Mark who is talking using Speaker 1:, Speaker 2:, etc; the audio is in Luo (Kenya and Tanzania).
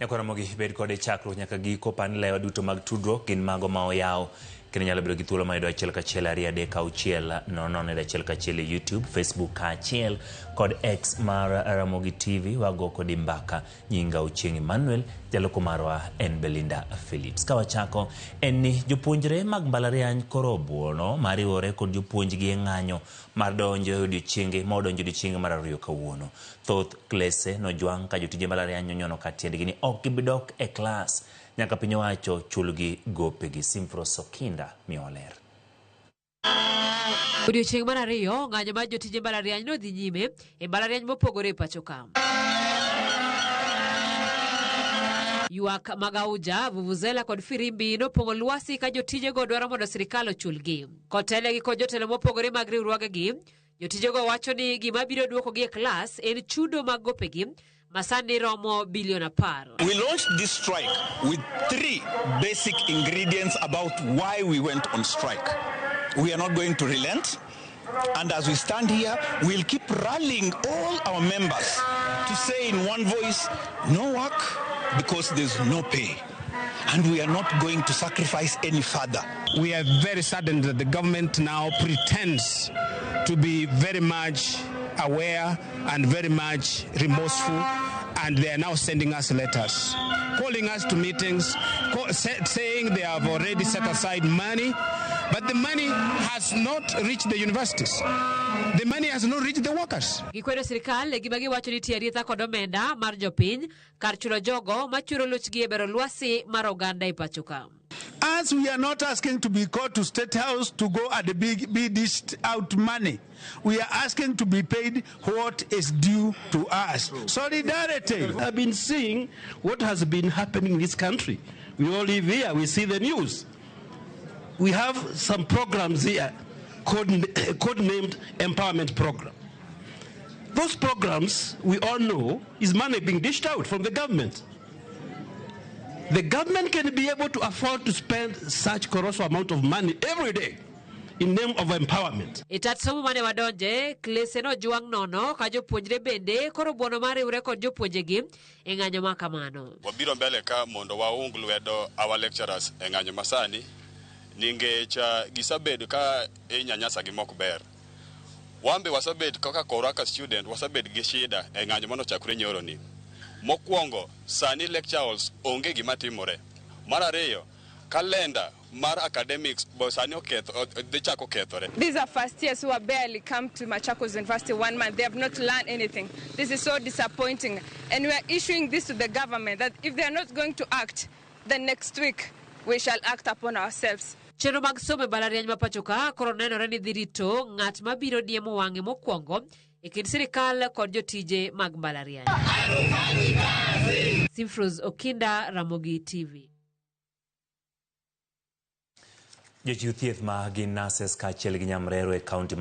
Speaker 1: Nyakwa Ramogi bed kode chakruok nyaka giko pan lewa duto mag tudruok gin mago ma oyaw kendo inyalo bedo gi thuolo mar yudo achiel kachiel ariyo adek auchiel nono nono achiel kachiel e YouTube, Facebook kaachiel kod X mar Ramogi TV. Wago kodi mbaka. Nyinga Ochieng' Emmanuel, jaloko marwa en Belinda Phillips. Ka wachako en ni jopuonjre mag mbalariany koro obuono mar riwore kod jopuonjgi e ng'anyo mar donjo e odiochienge ma odonjo e odiochienge mar ariyo kawuono. Thoth klese nojwang' ka jotije mbalariany onyono kar tiendgi ni ok gibi dok e klas nyaka piny owacho chulgi gopegi. Simfros Okinda miyowa ler.
Speaker 2: Odiochieng' mar ariyo, ng'anyo mar jotije mbalariany nodhi nyime e mbalariany mopogore e pacho ka. Ywak mag auja, vuvuzela kod firimbi nopong'o lwasi ka jotijego dwaro mondo sirikal ochulgi. Kotelnegi kod jotelo mopogore mag riwruogegi, jotijego wacho ni gima biro duokogi e klas en chudo mag gopegi ma sani romo bilion 10.
Speaker 3: We launched this strike with 3 basic ingredients about why we went on strike. We are not going to relent. And as we stand here, we'll keep rallying all our members to say in one voice, no work because there's no pay. And we are not going to sacrifice any further.
Speaker 4: We are very saddened that the government now pretends to be very much aware and very much remorseful, and they are now sending us letters, calling us to meetings, saying they have already set aside money, but the money has not reached the universities. The money has not reached the workers.
Speaker 2: Gikwedo sirikal e gima giwacho ni tiyo arietha kod omenda mar jopiny kar chulo jogo machuro lochgi e bero lwasi mar oganda e pacho ka.
Speaker 5: As we are not asking to be called to State House to go and be dished out money, we are asking to be paid what is due to us. Solidarity.
Speaker 6: I've been seeing what has been happening in this country. We all live here, we see the news. We have some programs here codenamed Empowerment Program. Those programs, we all know, is money being dished out from the government. The government can be able to afford to spend such colossal amount of money every day in name of empowerment.
Speaker 2: E tat somo mane wadonje, klese nojwang' nono ka jopuonjre bende koro buono mar riwre kod jopuonjegi e ng'anyo ma kamano.
Speaker 7: Wabiro mbele ka mondo waung lwedo our lecturers e ng'anyo masani nikech gisebedo ka inyanyasa gi mok ber. Wambe wasebet kaka korwa ka student wasebet gi shida e ng'anyo manochakre nyoro ni. Mokwongo, sani lecture halls onge gima timore. Mar ariyo, kalenda mar academics bo sani oketho, dhi chako kethore.
Speaker 8: These are first years who have barely come to Machakos University 1 month. They have not learned anything. This is so disappointing. And we are issuing this to the government that if they are not going to act, then next week we shall act upon ourselves.
Speaker 2: Chenro mag somo e mbalariany ma pacho ka koro nenore ni dhi rito ng'at ma biro diemo wang'e mokwongo e kind sirikal kod jotije mag mbalariany. Simfros Okinda, Ramogi TV.
Speaker 1: Jochiw thieth ma gin nurses kaachiel gi nyamrero e kaunti